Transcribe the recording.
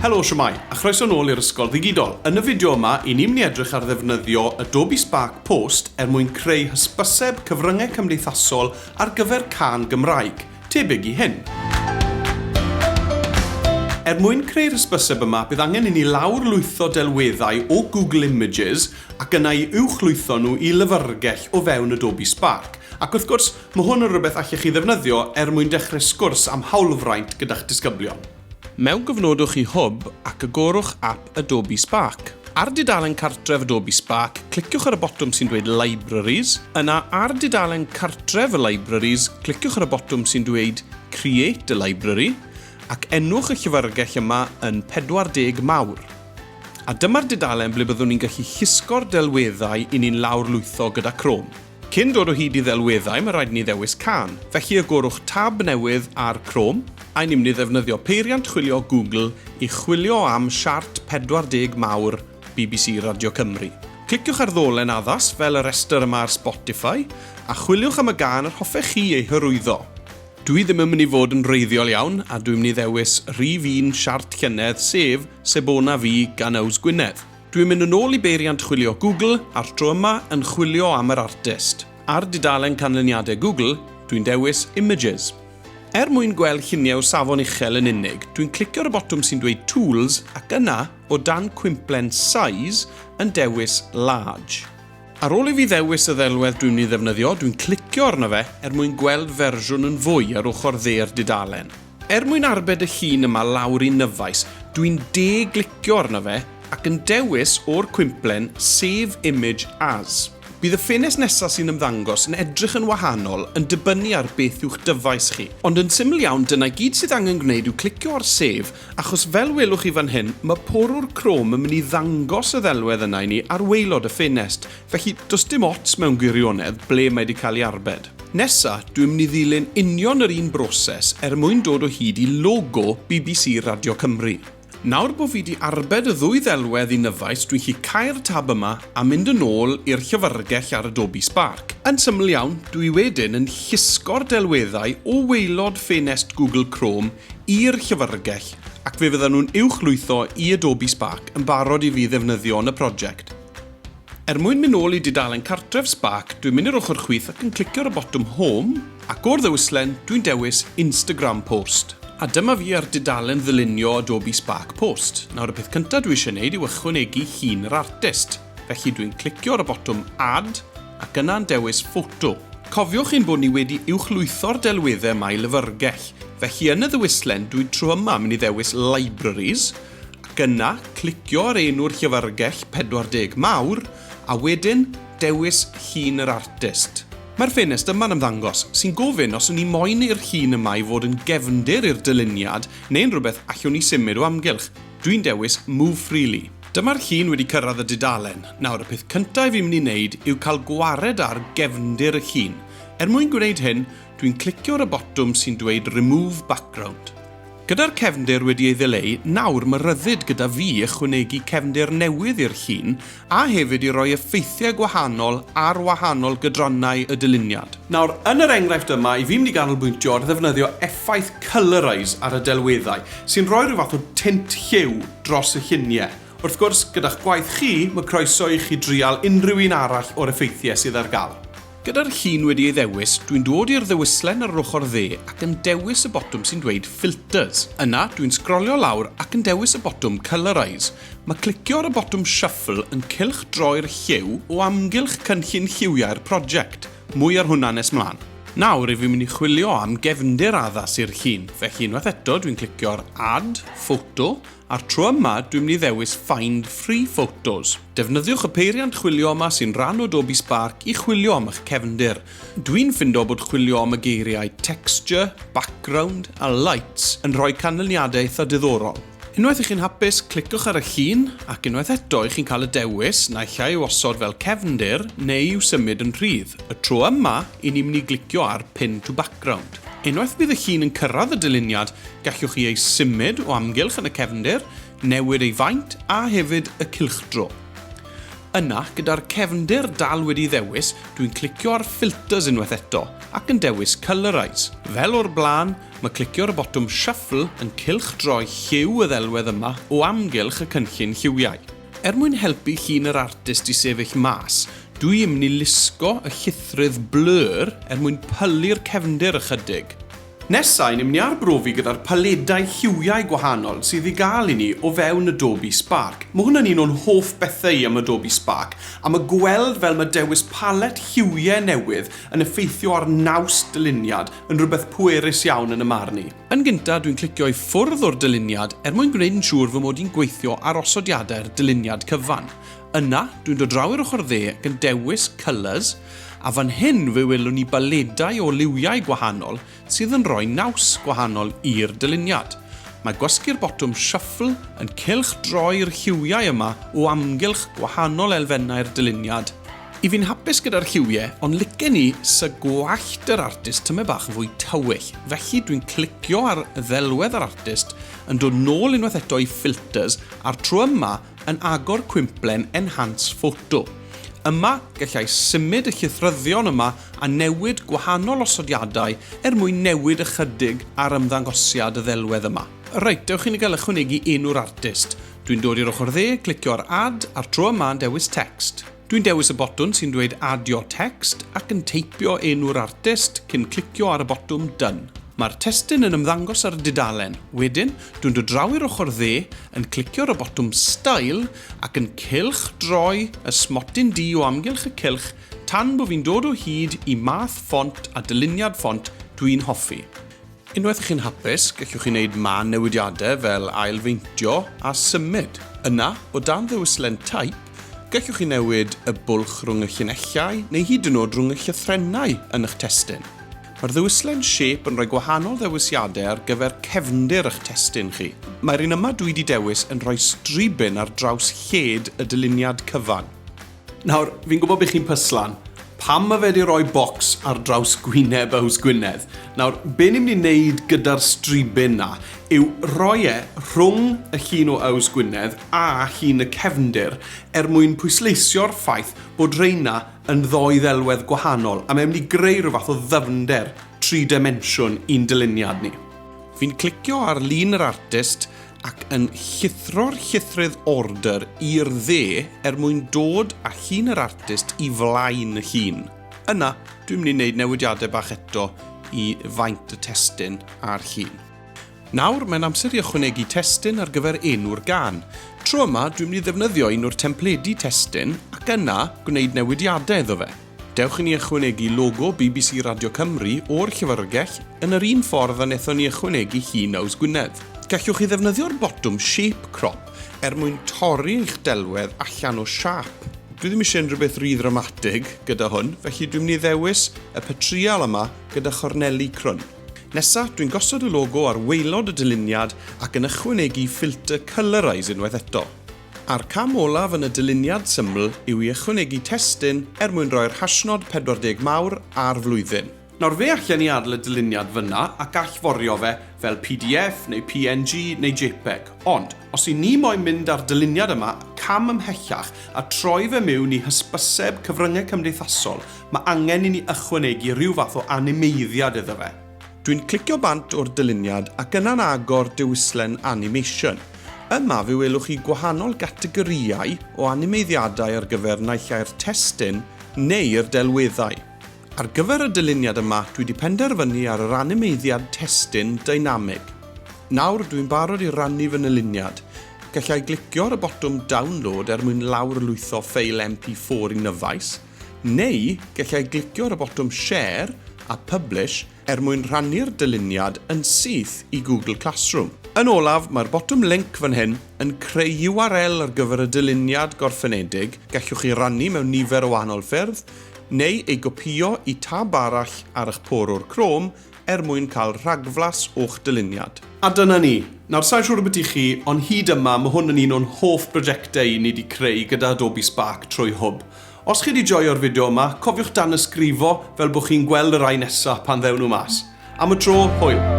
Helo, shwmae, a chroeso nôl i'r Ysgol Ddigidol. Yn y fideo yma, i ni'n mynd i edrych ar ddefnyddio Adobe Spark Post er mwyn creu hysbyseb cyfryngau cymdeithasol ar gyfer cân Gymraeg, tebyg i hyn. Er mwyn creu'r hysbyseb yma, bydd angen i ni lawrlwytho delweddau o Google Images ac yna i uwchlwytho nhw i lyfrgell o fewn Adobe Spark. Ac wrth gwrs, mae hwn yn rhywbeth allech chi ddefnyddio er mwyn dechrau sgwrs am hawlfraint gyda'ch disgyblion. Mewngofnodwch i Hwb ac agorwch ap Adobe Spark. Ar dudalen cartref Adobe Spark, cliciwch ar y botwm sy'n dweud Libraries, yna ar dudalen cartref y Libraries, cliciwch ar y botwm sy'n dweud Create a Library, ac enwch y llyfrgell yma yn 40 Mawr. A dyma'r dudalen ble byddwn ni'n gallu llusgo'r delweddau i ni'n lawrlwytho gyda Chrome. Cyn dod o hyd i ddelweddau, mae rhaid i ni ddewis cân. Felly agorwch tab newydd ar Chrome, a ni'n mynd i ddefnyddio peiriant chwilio Google i chwilio am siart 40 mawr BBC Radio Cymru. Cliciwch ar ddolen addas, fel y rhestr yma ar Spotify, a chwiliwch am y gân yr hoffech chi ei hyrwyddo. Dwi ddim yn mynd i fod yn wreiddiol iawn, a dwi'n mynd i ddewis rhif un siart llynedd, sef Sebona Fi gan Yws Gwynedd. Dwi'n mynd yn ôl i beiriant chwilio Google, a'r tro yma yn chwilio am yr artist. Ar dudalen canlyniadau Google, dwi'n dewis Images. Er mwyn gweld lluniau o safon uchel yn unig, dwi'n clicio ar y botwm sy'n dweud Tools ac yna, o dan cwymplen Size, yn dewis Large. Ar ôl i fi ddewis y ddelwedd dwi'n mynd i ddefnyddio, dwi'n clicio arno fe er mwyn gweld fersiwn yn fwy ar ochr dde'r dudalen. Er mwyn arbed y llun yma lawr i nyfais, dwi'n de-glicio arno fe ac yn dewis o'r cwymplen Save Image As. Bydd y ffenest nesaf sy'n ymddangos yn edrych yn wahanol yn dibynnu ar beth yw'ch dyfais chi. Ond yn syml iawn, dyna i gyd sydd angen gwneud yw clicio ar Save achos fel welwch chi fan hyn, mae porwr Chrome yn mynd i ddangos y ddelwedd yna i ni ar waelod y ffenest, felly does dim ots mewn gwirionedd ble mae wedi cael ei arbed. Nesa, dwi'n mynd i ddilyn union yr un broses er mwyn dod o hyd i logo BBC Radio Cymru. Nawr bo fi di arbed y ddwy ddelwedd i nyfais dwi'n llu cau'r tab yma a mynd yn ôl i'r llyfrgell ar Adobe Spark. Yn syml iawn, dwi wedyn yn llusgo'r delweddau o waelod ffenest Google Chrome i'r llyfrgell ac fe fyddan nhw'n uwchlwytho i Adobe Spark yn barod i fi ddefnyddio yn y project. Er mwyn mynd nôl i dudalen cartref Spark, dwi'n mynd i'r ochr chwith ac yn clicio ar y botwm Home, ac o'r ddewislen, dwi'n dewis Instagram Post. A dyma fi ar dudalen ddylunio Adobe Spark Post. Nawr y peth cyntaf dwi eisiau gwneud yw ychwanegu llun yr artist. Felly dwi'n clicio ar y botwm Add, ac yna'n dewis Photo. Cofiwch ein bod ni wedi uwchlwytho'r delweddau yma i lyfrgell, felly yn y ddewislen dwi tro yma mynd i ddewis Libraries, Ac yna, clicio ar enw'r llyfrgell 40 mawr, a wedyn dewis llun yr artist. Mae'r ffenest yma'n ymddangos, sy'n gofyn os wn i moyn i'r llun yma i fod yn gefndir i'r dyluniad neu'n rhywbeth allwn ni symud o amgylch. Dwi'n dewis Move Freely. Dyma'r llun wedi cyrraedd y dudalen. Nawr, y peth cyntaf i fi'n mynd i wneud yw cael gwared ar gefndir y llun. Er mwyn gwneud hyn, dwi'n clicio ar y botwm sy'n dweud Remove Background. Gyda'r cefndir wedi ei ddileu, nawr mae rhyddid gyda fi ychwanegu cefndir newydd i'r llun a hefyd i roi effeithiau gwahanol ar wahanol gydrannau y dyluniad. Nawr, yn yr enghraifft yma, i fi mynd i ganolbwyntio ar ddefnyddio effaith Colorize ar y delweddau, sy'n rhoi rhyw fath o tint lliw dros y lluniau. Wrth gwrs, gyda'ch gwaith chi, mae croeso i chi drial unrhyw un arall o'r effeithiau sydd ar gael. Gyda'r llun wedi ei ddewis, dwi'n dod i'r ddewislen ar yr ochr dde ac yn dewis y botwm sy'n dweud Filters. Yna, dwi'n sgrolio lawr ac yn dewis y botwm Colorize. Mae clicio ar y botwm Shuffle yn cylchdroi'r lliw o amgylch cynllun lliwiau'r prosiect. Mwy ar hwnna nes mlaen. Nawr, i fi'n mynd i chwilio am gefndir addas i'r llun, felly unwaith eto dwi'n clicio ar Add, Photo, A'r tro yma, dwi'n mynd i ddewis Find Free Photos. Defnyddiwch y peiriant chwilio yma sy'n rhan o Adobe Spark i chwilio am eich cefndir. Dwi'n ffindo bod chwilio am y geiriau texture, background a lights yn rhoi canlyniadau eitha diddorol. Unwaith i chi'n hapus, cliciwch ar y llun, ac unwaith eto i chi'n cael y dewis, naill ai i'w osod fel cefndir neu i'w symud yn rhydd. Y tro yma, i ni'n mynd i glicio ar Pin to Background. Unwaith bydd y llun yn cyrraedd y dyluniad, Gallwch chi ei symud o amgylch yn y cefndir, newid ei faint a hefyd y cylchdro. Yna, gyda'r cefndir dal wedi ddewis, dwi'n clicio ar Filters unwaith eto, ac yn dewis Colorize. Fel o'r blaen, mae clicio ar y botwm Shuffle yn cylchdroi lliw y ddelwedd yma o amgylch y cynllun lliwiau. Er mwyn helpu llun yr artist i sefyll mas, dwi yn mynd i lusgo y llithrydd blur er mwyn pylu'r cefndir ychydig. Nesa, i ni'n mynd i arbrofi gyda'r paledau lliwiau gwahanol sydd i gael i ni o fewn Adobe Spark. Mae hwn yn un o'n hoff bethau i am Adobe Spark, a mae gweld fel mae dewis palet lliwiau newydd yn effeithio ar naws dyluniad yn rhywbeth pwerus iawn yn 'y marn i. Yn gynta, dwi'n clicio i ffwrdd o'r dyluniad er mwyn gwneud yn siŵr fy mod i'n gweithio ar osodiadau'r dyluniad cyfan. Yna, dwi'n dod draw i'r ochr dde ac yn dewis Colours, a fan hyn fe welwn ni baledau o liwiau gwahanol sydd yn rhoi naws gwahanol i'r dyluniad. Mae gwasgu'r botwm Shuffle yn cylchdroi'r lliwiau yma o amgylch gwahanol elfennau'r dyluniad. I fi'n hapus gyda'r lliwiau, ond licen i 'sa gwallt yr artist tymed bach yn fwy tywyll, felly dwi'n clicio ar ddelwedd yr artist, yn dod nôl unwaith eto i Filters, a'r tro yma yn agor cwymplen Enhance Photo. Yma, gallai symud y llithryddion yma a newid gwahanol osodiadau er mwyn newid ychydig ar ymddangosiad y ddelwedd yma. Reit, dewch i ni gael ychwanegu enw'r artist. Dwi'n dod i'r ochr dde, clicio ar Add, a'r tro yma yn dewis Text. Dwi'n dewis y botwm sy'n dweud Add your text ac yn teipio enw'r artist cyn clicio ar y botwm Done. Mae'r testun yn ymddangos ar y dudalen. Wedyn, dwi'n dod draw i'r ochr dde, yn clicio ar y botwm Style ac yn cylchdroi y smotyn du o amgylch y cylch tan bo fi'n dod o hyd i math ffont a dyluniad ffont dwi'n hoffi. Unwaith chi'n hapus, gallwch chi wneud mân newidiadau fel ail-feintio a symud. Yna, o dan ddewislen Type, gallwch chi newid y bwlch rhwng y llinellau neu hyd yn oed rhwng y llythrennau yn eich testun. Mae'r ddewislen Shape yn rhoi gwahanol ddewisiadau ar gyfer cefndir eich testun chi. Mae'r un yma dwi 'di dewis yn rhoi stribyn ar draws lled y dyluniad cyfan. Nawr, fi'n gwybod beth chi'n pyslan. Pam mae fe wedi rhoi bocs ar draws gwyneb Yws Gwynedd? Nawr, be ni'n mynd i wneud gyda'r stribyn na yw rhoi e rhwng y llun o Yws Gwynedd a llun y cefndir er mwyn pwysleisio'r ffaith bod rheina yn ddoi ddelwedd gwahanol a mae'n mynd i greu rhyw fath o ddyfnder tri-dimensiwn i'n dyluniad ni. Fi'n clicio ar lun yr artist ac yn llithro'r llithrydd order i'r dde er mwyn dod â llun yr artist i flaen y llun. Yna, dwi'n mynd i wneud newidiadau bach eto i faint y testun a'r llun. Nawr, mae'n amser i ychwanegu testun ar gyfer enw'r gân. Tro yma, dwi'n mynd i ddefnyddio un o'r templedi testun ac yna gwneud newidiadau iddo fe. Dewch i ni ychwanegu logo bbc Radio Cymru o'r llyfrgell yn yr un ffordd a wnaethon ni ychwanegu llun Yws Gwynedd. Gallwch chi ddefnyddio'r botwm Shape Crop er mwyn torri eich delwedd allan o siâp. Dwi ddim eisiau unrhyw beth rhy ddramatig gyda hwn, felly dwi'n mynd i ddewis y petryal yma gyda chorneli crwn. Nesa, dwi'n gosod y logo ar waelod y dyluniad ac yn ychwanegu ffilter Colorize unwaith eto. A'r cam olaf yn y dyluniad syml yw i ychwanegu testun er mwyn rhoi'r hashnod 40 mawr a'r flwyddyn. Nawr fe allen ni adael y dyluniad fyna ac allforio fe fel pdf neu png neu jpeg, ond os i ni moyn mynd â'r dyluniad yma cam ymhellach a troi fe miwn i hysbyseb cyfryngau cymdeithasol mae angen i ni ychwanegu rhyw fath o animeiddiad iddo fe. Dwi'n clicio bant o'r dyluniad ac yna'n agor dewislen Animation. Yma fe welwch chi gwahanol gategorïau o animeiddiadau ar gyfer naill ai'r testun neu'r delweddau. Ar gyfer y dyluniad yma dwi 'di penderfynu ar yr animeiddiad testun dynamig. Nawr dwi'n barod i rannu fy nyluniad. Gallai glicio ar y botwm Download er mwyn lawrlwytho ffeil MP4 i nyfais, Neu, gallai glicio ar y botwm Share a Publish er mwyn rhannu'r dyluniad yn syth i Google Classroom. Yn olaf, mae'r botwm Link fan hyn yn creu URL ar gyfer y dyluniad gorffenedig, gallwch chi rannu mewn nifer o wahanol ffyrdd, neu ei gopïo i tab arall ar eich porwr Chrome er mwyn cael rhagflas o'ch dyluniad. A dyna ni! Nawr, sa i'n siŵr ambyti chi, ond hyd yma, mae hwn yn un o'n hoff brojectau i ni 'di creu gyda Adobe Spark trwy Hwb. Os chi 'di joio'r fideo yma, cofiwch danysgrifo fel bod chi'n gweld y rai nesa pan ddewn nhw mas. Am y tro, hwyl!